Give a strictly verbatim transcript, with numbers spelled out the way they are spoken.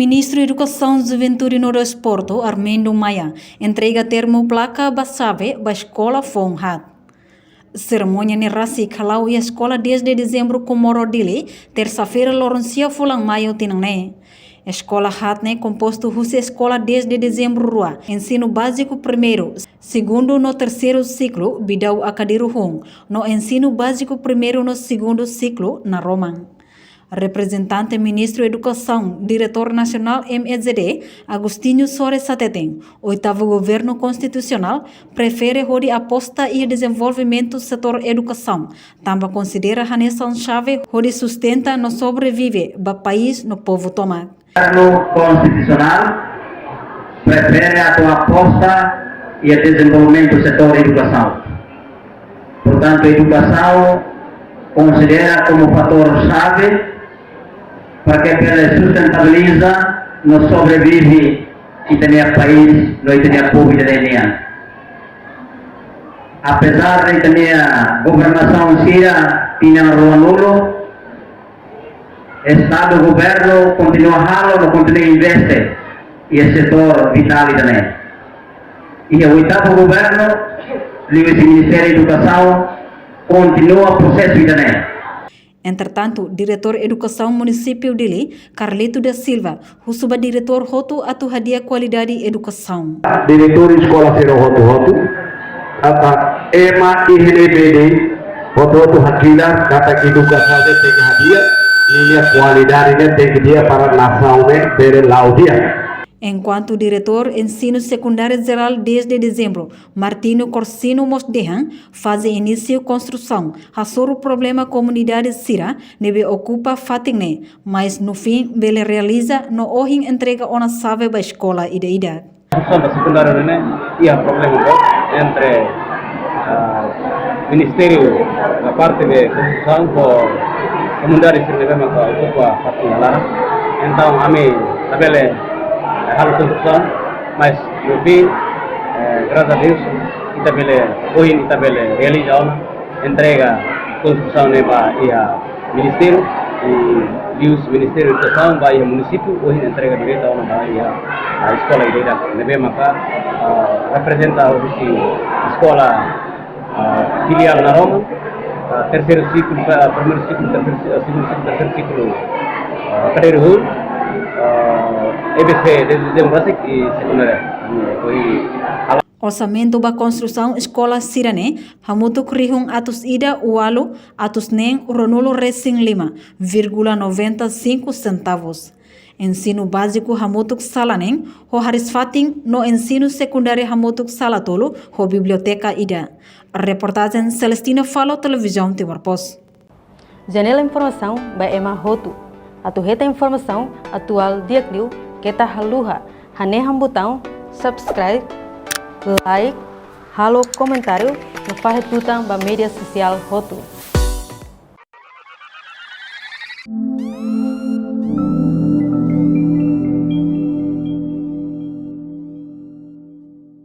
Ministru Edukasaun, Juventude no Desportu, Armindo Maia, entrega termu plaka ba xave ba eskola foun haat. Serimónia ne'e rasik hala'o iha Eskola dez de Dezembro Comoro Dili, tersa-feira, loron sia fulan Maiu tinan ne'e. Eskola haat ne'e kompostu husi Eskola dez de Dezembro rua, ensinu báziku primeiru, segundu no terseiru siklu, Bidau Akadiru-Hun, no ensinu báziku primeiru no segundu siklu, Naroman. Reprezentante Ministru Edukasaun, Diretór Nasionál M E Z D, Agostinho Soares hateten, oitavu governu konstitusionál prefere hodi aposta iha dezenvolvimentu setór edukasaun, tanba konsidera hanesan xave hodi sustenta no sobrevive ba país no povu tomak. Governu konstitusionál prefere atu aposta iha dezenvolvimentu setór edukasaun. Portantu, edukasaun konsidera komu fatór xave para ke bele sustentabiliza no sobrevive ita-nia país, no ita-nia povu ita-nian. Apezar de ita-nia governasaun sira tinan ruanulu, Estadu governu kontinua halo no kontinua investe iha setór vitál ida-ne'e. Iha oitavu governu, liuhusi Ministériu Edukasaun, kontinua prosesu ida-ne'e. Entretantu, Diretór Edukasaun Munisípiu Dili, Carlito da Silva, husu ba diretór hotu atu hadi'a kualidade edukasaun. Diretór eskola sira hotu-hotu, katak ema iha ne'ebé de'it hotu-hotu hakilar katak edukasaun ne'e tenke hadi'a, ninia kualidade ne'e tenke di'ak para nasaun ne'e bele la'o di'ak. Enkuantu Diretór Ensinu Sekundáriu Jerál dez de Dezembro, Martinho Corsino mós dehan, faze inísiu konstrusaun hasoru problema komunidade sira ne'ebé okupa fatin ne'e, mas no fim bele realiza no ohin entrega ona xave ba eskola ida-idak. Konstrusaun ba sekundáriu ne'e iha problema boot entre, ah, ministériu, na parte de konstrusaun ho komunidade sira ne'ebé maka okupa fatin ne'e laran. Entaun ami labele, eh, halo konstrusaun, mas no fim, eh, graças a Deus, ita bele, ohin ita bele realiza ona, entrega konstrusaun ne'e ba iha ministériu, i liuhusi Ministériu Edukasaun ba iha munisípiu, ohin entrega direta ona ba iha, ah, eskola ida-idak ne'ebé maka, ah, reprezenta husi eskola, ah, filiál Naroman, ah, terseiru siklu, ah, primeiru siklu, terseiru si-, ah, segundu siklu, terseiru siklu, ah, Akadiru-Hun, ah, E B C dez de Dezembro rasik i sekundáriu. Hmm, ohin Orsamentu ba konstrusaun eskola sira-ne'e hamutuk rihun atus ida ualu atus neen ruanulu resin lima vírgula noventa e cinco centavos. Ensinu báziku hamutuk sala neen ho hariis-fatin no ensinu sekundáriu hamutuk sala tolu ho biblioteka ida. Reportajen Celestina Falo, Televizaun Timor Post. Janela informasaun ba ema hotu. Atu hetan informasaun atuál di'ak liu keta haluha hanehan butaun subscribe, like, halo komentáriu no fahe tutan ba média sosiál hotu.